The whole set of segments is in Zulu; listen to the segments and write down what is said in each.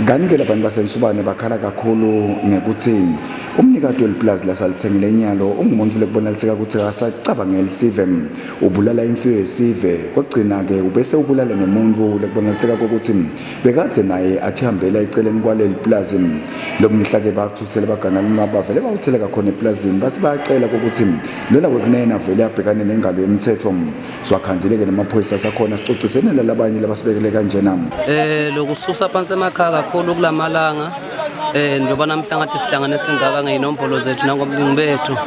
Kanti-ke labantu baseNsubane bakhala kakhulu ngekuthi umnikati welipulazi lasalithengile nyalo ungumuntu lekubonalitseka ukuthi akasacabangeli sive, ubulala imfuyo yesive. Kwekugcina-ke ubese ubulale nemuntu lekubonalitseka kokuthi bekadze naye athihambela eceleni kwaleli pulazi. Lo mhla-ke bathukuthele bagana lunwaba bavele bawutheleka khona epulazini, bathi bayacela kokuthi lona wekunene avele abhekane nengalo yemthetho. Siwakhanzile-ke namaphoyisa asakhona, sicocisene nalabanye labasibekele kanjena. Lokususa phansi emakhaya kakhulu kulamalanga, njengoba namhla ngathi sihlangane singaka ngey'nombolo zethu nangobuningi bethu,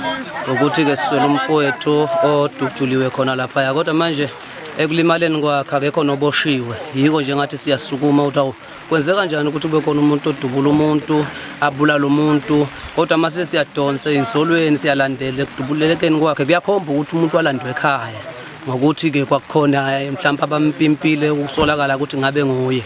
ukuthi-ke siswele umfowethu odutshuliwe khona laphaya, kodwa manje ekulimaleni kwakhe akekho noboshiwe. Yiko nje ngathi siyasukuma ukuthi awu, kwenzeka kanjani ukuthi kube khona umuntu odubula umuntu, abulala umuntu, kodwa uma sesiyadonsa ey'nsolweni siyalandela ekudubulelekeni kwakhe, kuyakhomba ukuthi umuntu walandwa ekhaya ngokuthi-ke kwakukhona mhlawumpe abampimpile ukusolakala ukuthi ngabe nguye.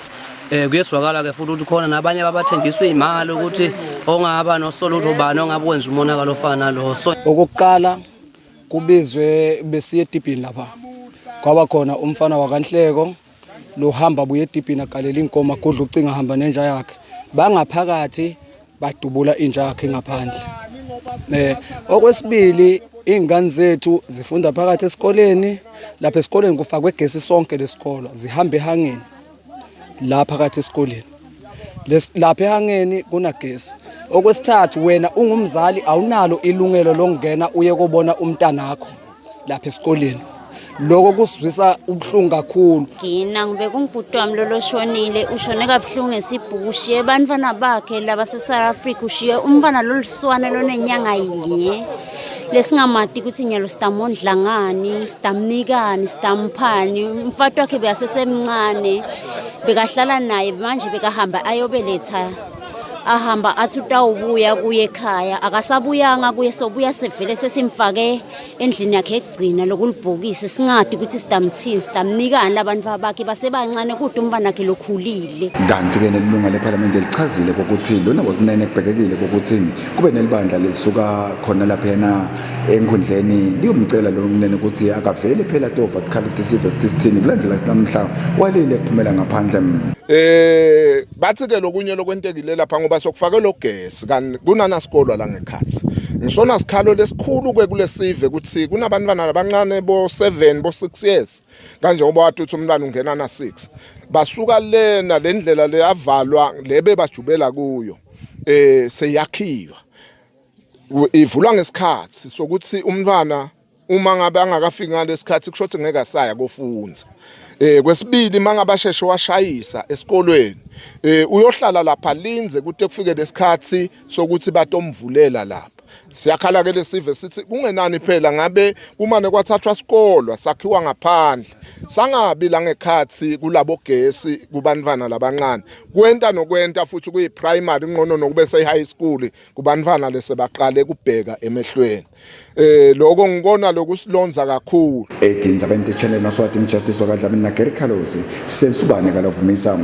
Kuyezwakala-ke futhi ukuthi khona nabanye ababathenjiswa iy'mali ukuthi ongaba nosola ukuthi ubani ongabe wenza umonakalo ofana nalo. So okokuqala kubizwe besiye edibhini lapha, kwaba khona umfana wakanhleko lohamba abuye edibhini agalela inkomo agudla ucinga ahamba nenja yakhe, bangaphakathi badubula inja yakhe ngaphandle. Okwesibili, iy'ngane zethu zifunda phakathi esikoleni, lapha esikoleni kufakwe gesi sonke lesikolo, zihamba ehangeni la phakathi esikoleni, lapha ehangeni kunagesi. Okwesithathu, wena ungumzali awunalo ilungelo lokungena uye kobona umntanakho lapha esikoleni. Lokho kusizwisa ubuhlungu kakhulu. Gina ngibe kungibhuti wami lolo shonile, ushone kabuhlungu esibhuku, ushiye abantwana bakhe laba se-South Africa, ushiye umntwana loluswane lonenyanga yinye lesingamati ukuthi nyalo sitamondla ngani, sitamnikani, sitamphani. Umfati wakhe bekasesemncane, bekahlala naye, manje bekahamba ayobeletha, ahamba athi utawubuya kuye ekhaya, akasabuyanga kuye, sobuya sevele sesimfake endlini yakhe ekugcina lokulibhokisi, singadi ukuthi sitamthini, sitamnikani labantu bakhe basebancane, kude umntwana wakhe lokhulile. Kanti-ke nelilunga lephalamende lichazile kokuthi lona wekunene kubhekekile kokuthi kube nelibandla lelisuka khona laphayana enkhundleni liyomcela lona kunene ukuthi akavele phela tova tikhalo tisive kuthi sithini kulandzela sinamhla walile kuphumela ngaphandle. Bathi ke lokunye lokwentekile lapha ngoba sokufake lo gesi kanti kunanasikolo la ngekhathi. Ngisona sikhalo lesikhulu ke kulesive ukuthi kunabantwana abancane bo 7 bo 6 years, kanje ngoba wathi uthi umntwana ungena na 6, basuka lena lendlela le avalwa lebe bajubela kuyo, seyakhiwa ivulwa ngesikhathi sokuthi umntwana uma ngabe angakafiki ngalesikhathi kusho ukuthi ngeke asaya kofunza. Kwesibili, mangabe asheshe washayisa esikolweni, uyohlala lapha linze kude kufike lesikhathi sokuthi batomvulela lapha. Siyakhala ke lesive sithi kungenani phela ngabe kumane kwathathwa sikolwa sakhiwa ngaphandle, sangabi la ngekhathi kulabo gesi kubantwana labancane, kwenta nokwenta futhi kuyi primary ngcono nokube sey high school kubantwana lesebaqale kubheka emehlweni. Lokho ngikona lokusilonza kakhulu. Edinza bente channel Maswati Justice wakadlamini na Gary Carlos sensubane kalavumisa.